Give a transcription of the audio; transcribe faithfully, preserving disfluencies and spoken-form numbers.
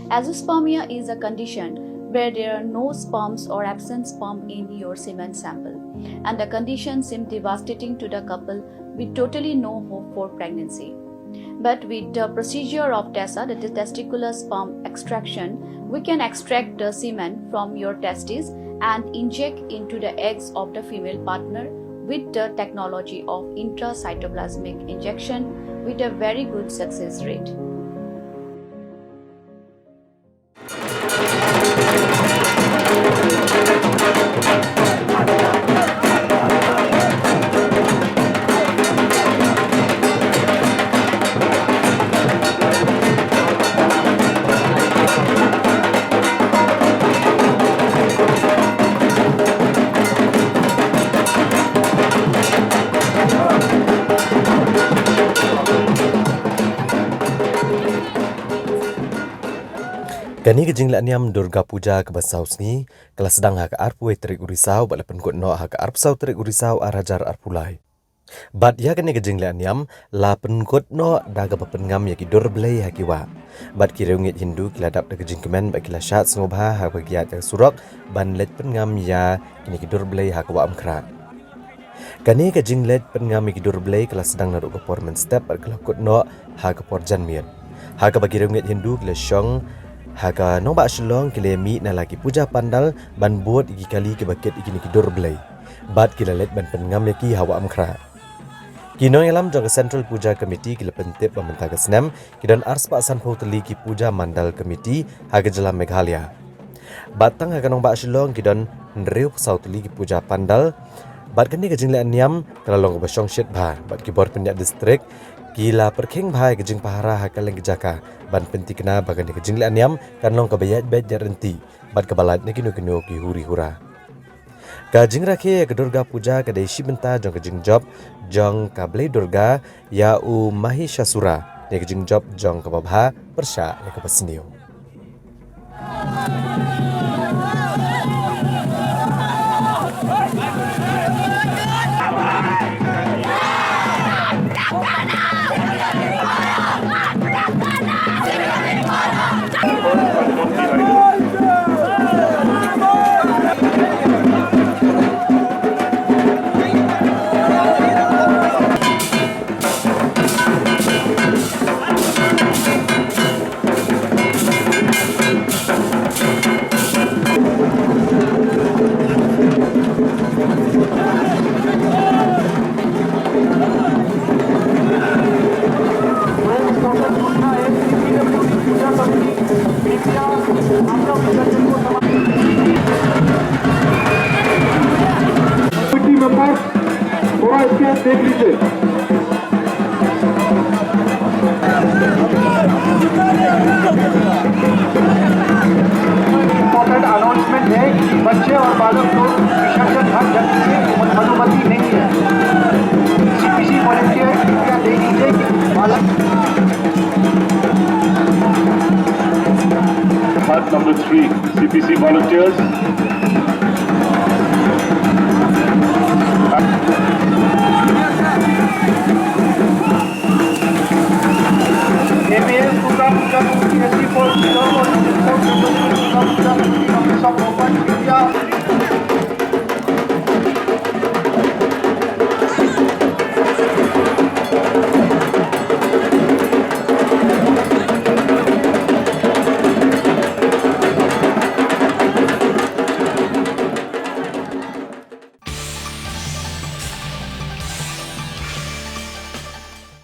Azoospermia is a condition where there are no sperms or absent sperm in your semen sample, and the condition seemed devastating to the couple with totally no hope for pregnancy. But with the procedure of TESSA, that is testicular sperm extraction, we can extract the semen from your testes and inject into the eggs of the female partner with the technology of intracytoplasmic injection with a very good success rate. Kane ka jingleh niam Durga Puja kaba saw sngi ka la sdang ha ka arphew tarik u Risaw bad la pynkut noh ha ka arphew saw tarik u Risaw ar hajar arphew lai. Bad ïa kane ka jingleh niam la pynkut noh da kaba pynngam ïa ki dur blei ha ki wah. Bad ki riewngeit Hindu ki la dap da ka jingkmen bad ki la shad sngewbha ha kaba ki ïaid ha ka surok ban leit pynngam ïa kine ki dur blei ha ka Wah Umkhrah. Kane ka jingleit pynngam ïa ki dur blei ka la sdang naduh ka por mynstep bad ka la kut noh ha ka por janmiet. Ha kaba ki riewngeit Hindu ki la shong ha ka nongbah Shillong ki la mih na la ki puja pandal ban bud ïa ki kali kiba kit ïa kine ki dur blei. Bad ki la leit ban pynngam ïa ki ha Wah Umkhrah. Ki nongïalam jong ka Central Puja Committee ki la pyntip ba mynta ka snem ki don arspah sanphew tylli ki puja mandal committee ha ka jylla Meghalaya. Bad tang ha ka nongbah Shillong ki don hynriewphew saw tylli ki puja pandal. Bad kane ka jingleh niam ka la long kaba shongshit bha bad ki bor pynïaid district ki la pyrkhing bha ïa ka jingpahara ha kylleng ki jaka ban pyntikna ba kane ka jingleh niam kan long kaba ïaid beit ïaid ryntih bad kaba lait na kino kino ki huri hura. Ka jingrakhe ïa ka Durga Puja ka dei shi bynta jong ka jingjop jong ka Blei Durga ïa u Mahishasura, ïa ka jingjop jong kaba bha pyrshah ïa kaba sniew. Committee members, थोड़ा इसके देख लीजिए। इंपॉर्टेंट अनाउंसमेंट है कि बच्चे और बालक लोग विसर्जन घाट जाने की अनुमति नहीं है। सीपीसी वॉलंटियर कृपया देख लीजिए कि बालक Part number three, C P C volunteers.